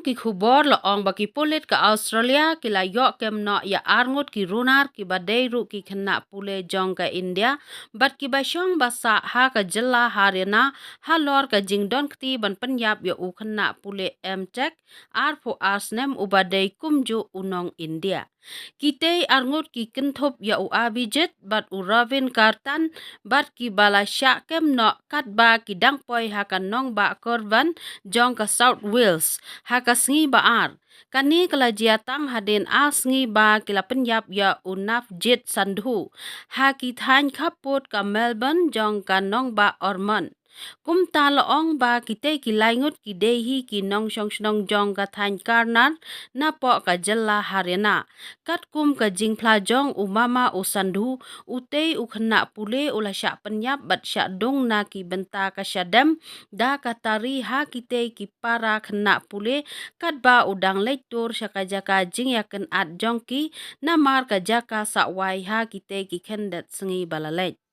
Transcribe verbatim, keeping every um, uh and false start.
Ki khubor la ong ba ki pulit ka Australia ki la ïoh kem noh ïa arngut ki runar kiba dei ruh ki khynnah pule jong ka India bad kiba shong ba sah ha ka jylla Haryana halor ka jingdon kti ban pynïap ïa u khynnah pule M Tech arphew ar snem uba dei kumjuh u nong India. Kitei arngut ki kynthup ïa u Abhijit bad u Ravin Kartan bad kiba la shah kem noh katba ki dang poi ha ka nongbah Caerwyn jong ka South Wales ha ka sngi ba ar. Kane ka la jia tang hadien ar sngi ba ki la pynïap ïa u Navjit Sandhu ha ki thaiñ khappud ka Melbourne jong ka nongbah Ormond. Kumta la ong ba kitei ki lai ngut ki dei hi ki nongshong shnong jong ka thaiñ Karnar napoh ka jylla Haryana. Katkum ka jingphla jong u mama u Sandhu, utei u khynnah pule u la shah pynïap bad shah dung na ki bynta ka shadem da ka tari ha kitei ki para khynnah pule katba u dang leit tur sha ka jaka jingïakynad jong ki namar ka jaka sah wai ha kitei ki khyndiat sngi ba la leit.